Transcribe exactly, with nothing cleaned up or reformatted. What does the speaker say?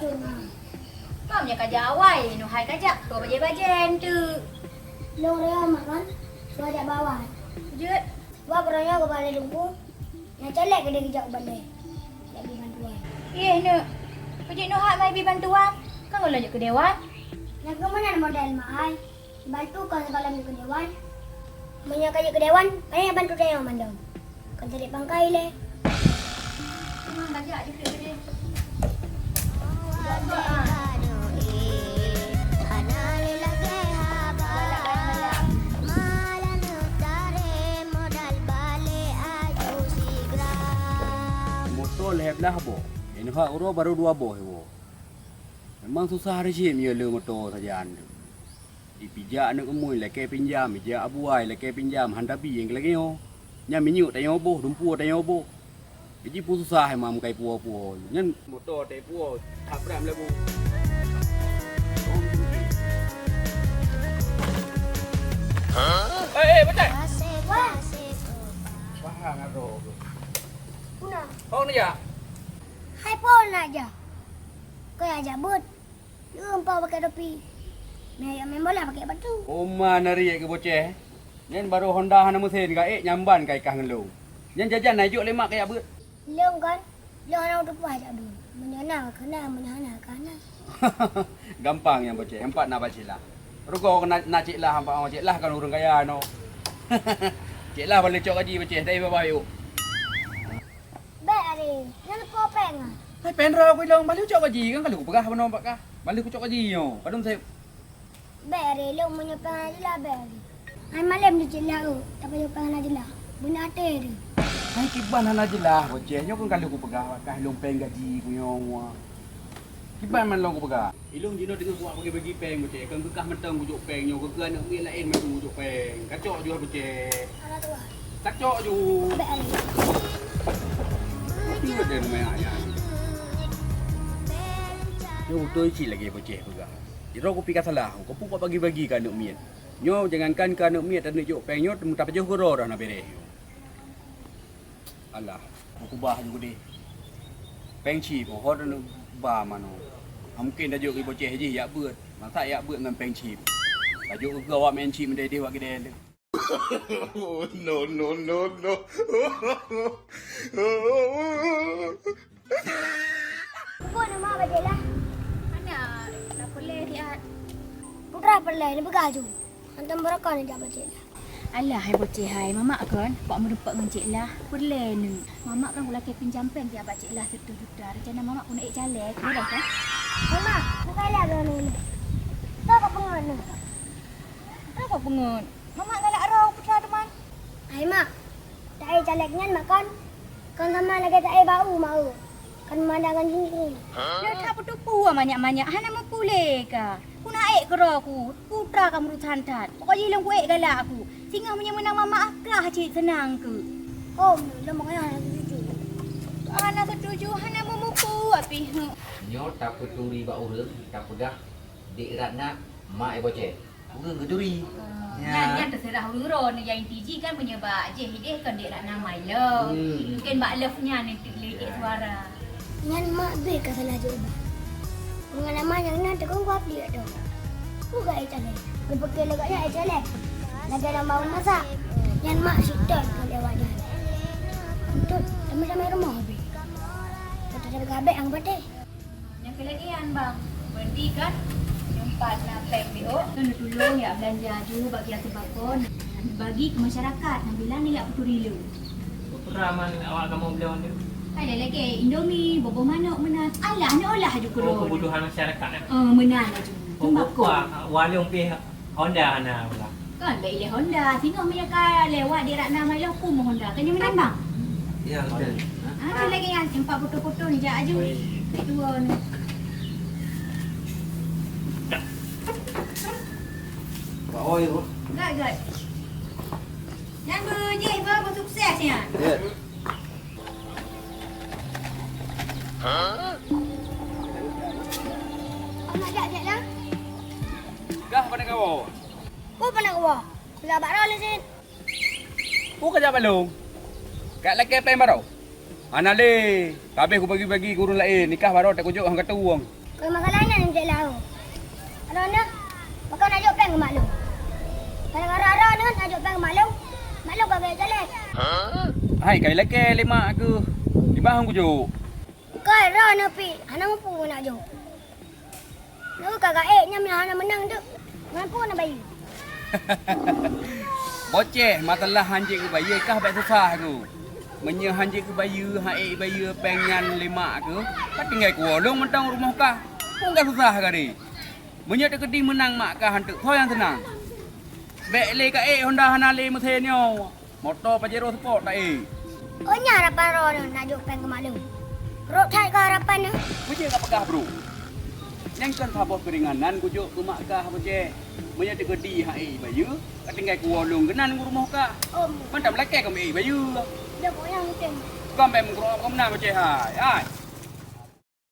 Kau nyoe ka jak awai, nyoe hai ka jak, kau bajèe-bajèe enteuk. Lôn raya mak kan, suah jak bak awai. Jeuet. Wah, beuraya keu balèe lumpur. Nyang calek keudeh geujak u balèe. Jak bri bantuan. Yeh, neuk. Peujeuet neuhak mai bri bantuan. Kan gohlom jeuet keu dewan. Nyang keu meunan model mak ai. Bantu kon sigohlom jeuet keu dewan. Meunyoe ka jeuet keu dewan, payah bantu tanyoe mandum. Kon cari pangkai lé. Memang ka jak jeuet keu dewan. Moto lhèe blah boh, nyang neuhak uroe barô dua boh iwoe. Memang susah reujim yue le moto sajan. Ipijak aneuk eumui lakèe pinjam, ijak abuai lakèe pinjam, han tabi nyang lagèe nyoe. Nyan minyeuk tanyoe boh, lumpur tanyoe boh. Jipeususah imam kai puwoe-puwoe. Nyan moto teupuwoe, that brat meulagu. Eh, eh, Bocah! Wah! Wah, ngadroe. Puna. Hong neujak? Hai, Pol, neujak. Kau jak beuet. Leumpah pakai topi. Mé jak main bola pakai batu. Oma nari keu Boceh. Nyan barô Honda hana meusén ka ék nyamban ka ikah ngon lôn. Nyan jajan na ijok lé mak kajak beuet. Lôn kon, lôn hana tupeugah jak beuet. Meunyoe na ka na, meunyoe hana ka na. Gampang nyan Boceh, empat na bak Cik Lah. Rugoe na, na Cik Lah, empat Cik Lah kan ureueng kaya no. Cik Lah boleh cok gaji Boceh, dari bawah yuk. Bèk, Ari. Nyan ko péng ah. Hai péng droe ku ilong, bali cok gaji kan kalau kupeugah meunoe bak kah. Bali kucok gaji nyoe. Padum sép. Bèk, Ari, lôn meunyoe péng hana jeulaih bèk, Ari. Hai malém di Cik Lah, oh, tapi lôn péng hana jeulaih. Beuna até, Ari. Hai kiban hana jeulaih, Boceh. Nyoe kan kalau kupeugah bak kah lôn péng gaji ku nyoe. Kiban man lôn kupeugah. Ilôn jinoe teungoh kuwak bagi-bagi péng Boceh. Kon keu kah mantong kujok péng nyoe, keu aneuk miet laén mantong kujok péng. Kacok ju Boceh. Alah tuan. Kacok ju. Bèk, Ari. Tapi nyoe deh rumah ayah. Nyoe beutôi cit lagèe Boceh peugah. Jaroe kupi ka salah, keupeue kuwak bagi-bagi keu aneuk miet. Nyoe jangankan keu aneuk miet, aneuk jok péng nyoe, teuma tapajoh keudroe dah na bereh nyoe. Alah, meukeubah ju keudeh. Péng chip, oh, hot aneuk ba manoe. Mungken tajok keu Boceh jih jak beuet. Masa jak beuet ngon péng chip? Tajok keu awak main chip meudeh-deh wak geudeh. No, no, no, no. Peue nama Bajela? Hana, na peureulèe siat. Putra peureulèe, neupeugah ju. Hantom beurokon jak bak Cik Lah. Alah, hai Boceh hai, mamak kon bak meurumpok ngon Cik Lah, peureulèe neuk. Mamak kan kulakèe pinjam péng jak bak Cik Lah sireutôh juta. Rencana mamak keuneuk ék caleg, beureh kan? Hai mak, bukai lé agama ini. Kau kok peungon nyoe? Kau kok peungon? Mamak galak droe putra teuma. Hai mak, taék caleg nyan mak kon, kon sama lagèe taék bak u mak u. Kan meumandangkan jih. Lé that peutupeue manyak-manyak hana meupuléh ka. Ku na ék keudroe ku, putra ka meurusan that. Pokok jih lôn kuék galak ku. Singoh meunyoe meunang mamak akrah cit seunang keu. Oh, lôn meukeunong hana setuju. Hana setuju, hana meumupu api. Nyoe tapeuturi bak ureueng, tapeugah Dek Ratna, mak Iboce. Ureueng geuturi. Ah, nyan, nyan teuseurah ureueng droe, nyang inti jih kan meunyoe bak jéh idéh kon Dek Ratna mai lom. Hmm. Mungken bak love nyan enteuk lé ék suara. Nyan mak beh ka salah jawaban. Peungalaman nyang na teuka kuab diek tu. Peue ka ék calek? Geupeuke lagak nyan ék calek. Lagak lam bawang masak. Nyan mak siton ka lewat nyan. Beutôi, tamé-tamé rumoh beh. Kata dari gabek ang patéh. Nyang keulagèe nyan, Bang. Berarti kan, nyoe pat na péng B O, kan neutulông jak beulanja aju bagi sembako, bagi keu masyarakat, nyang bilang jak peuturi lé. Peue man awak kamoe bloe nyoe? Hai, lagèe Indomie, boboh manok meunan. Alah, neuolah aju keudroe. Oh, kebutuhan masyarakat, eh? Eh, meunan aju. Oh, sembako. Wa-, warong pih Honda hana pula. Kan, bèk ilèe Honda. Singoh meunyoe ka lewat di Ratna Mailo, peue meuh Honda. Kan nyan meunan, Bang? Ya, betul. Ah, tu lagèe nyan, sempat foto-foto ni, jak aju. Oi. Dua ni. Bak oi tu. Gat, gat. Nyan beujih, beusukses nyan. Ya. Amak jak, jak dah. Gah pane kawoe? Peue pane kawoe? Pula bak droe lé sit. Peue ka jak bak lôn? Ka lakèe péng baroe? Hana lé, ka habéh kubagi-bagi keu ureueng laén, nikah baroe takujok han katueng. Masalah nyan cek lau. Aroe nyoe, pakon najok péng keu mak lôn? Gara-gara aroe nyoe najok péng keu mak lôn, mak lôn ka geuék caleg. Hai, kai lakée lé mak keuh. Di bah kujok. Kai aroe nyoe pih hana mampu nak jok. Nyoe ka gaék nyan hana meunang teuk. Mampu na bayeue. Boceh, masalah hanjeuet keu bayeue kah bék susah keuh. Meunyoe hanjeuet keu bayeue, han ék bayeue péng nyan lé mak keuh, ka tinggai kuwoe lôn mantong rumoh kah. Peue ka susah kah deh. Meunyoe teukeudi meunang mak kah hanteuk, soe nyang seunang? Bék lé ka ék Honda hana lé meusén nyoe. Moto Pajero Sport ta ék. Oh, nyan harapan droeneuh nak jok péng keu mak lôn. Rot that keu harapan nyoe. Peue jeuet kapeugah, Bro? Nyan kon saboh keuringanan kujok keu mak kah, Boceh. Meunyoe teukeudi han ék bayeue, ka tinggai kuwoe lôn keunan u rumoh kah. Om. Mantong lakée kon ék bayeue. Dia pokoknya mungkin. Kon bék meukeurok kon meunan, Boceh, hai. Hai.